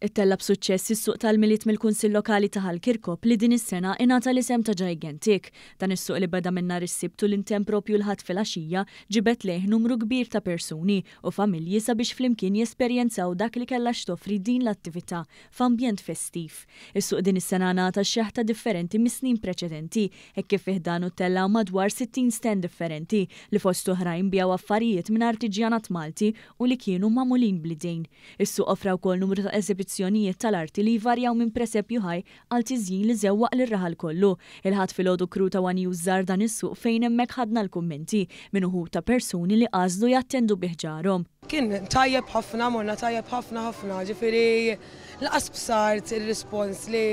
Ittella' b'suċċess is-suq tal-Milied mill-Kunsill Lokali ta' Ħal Kirkop li din is-sena ingħata l-isem ta' Gigantic. Dan is-suq li beda minn nhar is-Sibt u li ntemm propju l-Ħadd filgħaxija ġibed lejh numru kbir ta' persuni u familji sabiex flimkien jesperjenzaw dak li kellha x'toffri din l-attività f'ambjent festiv. Is-suq din is-sena ngħata xeħta differenti mis-snin preċedenti hekk kif fi ħdanu ttellgħu madwar 60 stand differenti li fost oħrajn biegħu affarijiet minn artiġjanat Malti u li kienu magħmulin bl-idejn. Is-suq offra wkoll numru ta' eżibizzjonijiet tal-arti li jvarjaw minn presepju ħaj għal tiżjin li żewwaq lir-raħal kollu. Il-Ħadd filgħodu crew ta' one News żar dan is-suq fejn hemmhekk ħadna l-kummenti minn uħud ta' persuni li għażlu jattendu bi ħġarhom. Kien tajjeb ħafna, morna tajjeb ħafna ħafna, ġifieri lanqas bsart ir-rispons li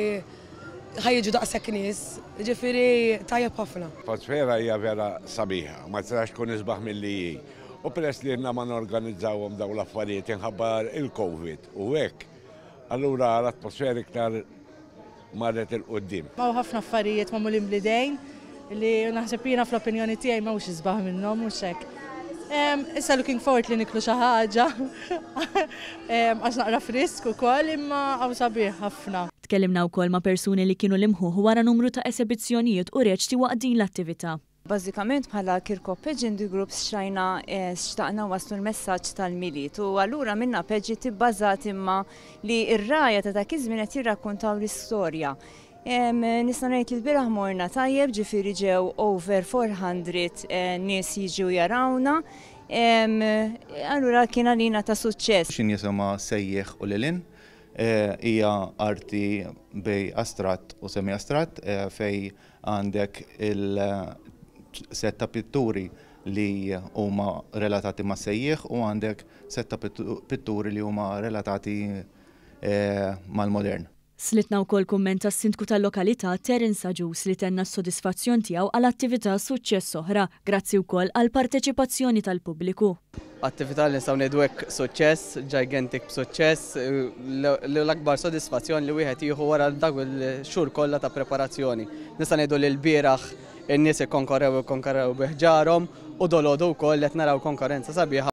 ħa jiġu daqshekk nies, ġifieri tajjeb ħafna. L-atmosfera hija vera sabiħa, ma tistax tkun isbaħ milli hi. U peress li ilna ma norganizzawhom dawn l-affarijiet inħabba il-Covid u hekk, allura l-atmosfera iktar marret 'il quddiem. Hawn ħafna affarijiet magħmulin bl-idejn li naħseb jiena fl-opinjoni tiegħi m'hawnx isbaħ minnhom mhux hekk. Issa looking forward li niklu xi ħaġa għax naqra frisk ukoll imma hawn sabiħ ħafna. Tkellimna wkoll ma' persuni li kienu l-imħuħ wara numru ta' esebizzjonijiet u reċti waqt din l-attività. Bażikament bħala Kirkop Pageant Groups xtrajna xtaqna waslu l-messaġġ tal-Milied u allura minna pageant ibbażat imma li r-rgħajja ta' dak iż-żmien qed jirrakkuntaw l-istorja. Nista' ngħid li l-bieraħ morna tajjeb ġifieri ġew over 400 nies jiġu jarawna. Allura kien għalina ta' suċċess. X'in jisimha Sejjieħ u Lil Hinn hija arti bejn astratt u semi-astratt fejn Għandek il-sett ta' pitturi li huma relatati mas-sejjieħ u għandek sett ta' pitturi li huma relatati mal-modern. Slitna wkoll kumment tas-Sindku tal-lokalità Terence Agius li tenna s-sodisfazzjon tiegħu għal attività suċċess oħra, grazzi wkoll għall-parteċipazzjoni tal-pubbliku. Attività li nistgħu ngħidu hekk suċċess, gigantic b'suċċess, l-akbar sodisfazzjon li wieħed jieħu wara dak il-xhur kollha ta' preparazzjoni. Nista' ngħidu li lbieraħ in-nies ikkonkorrew ikkonkorrew bi ħġarhom u dolodu wkoll qed naraw konkorrenza sabiħa.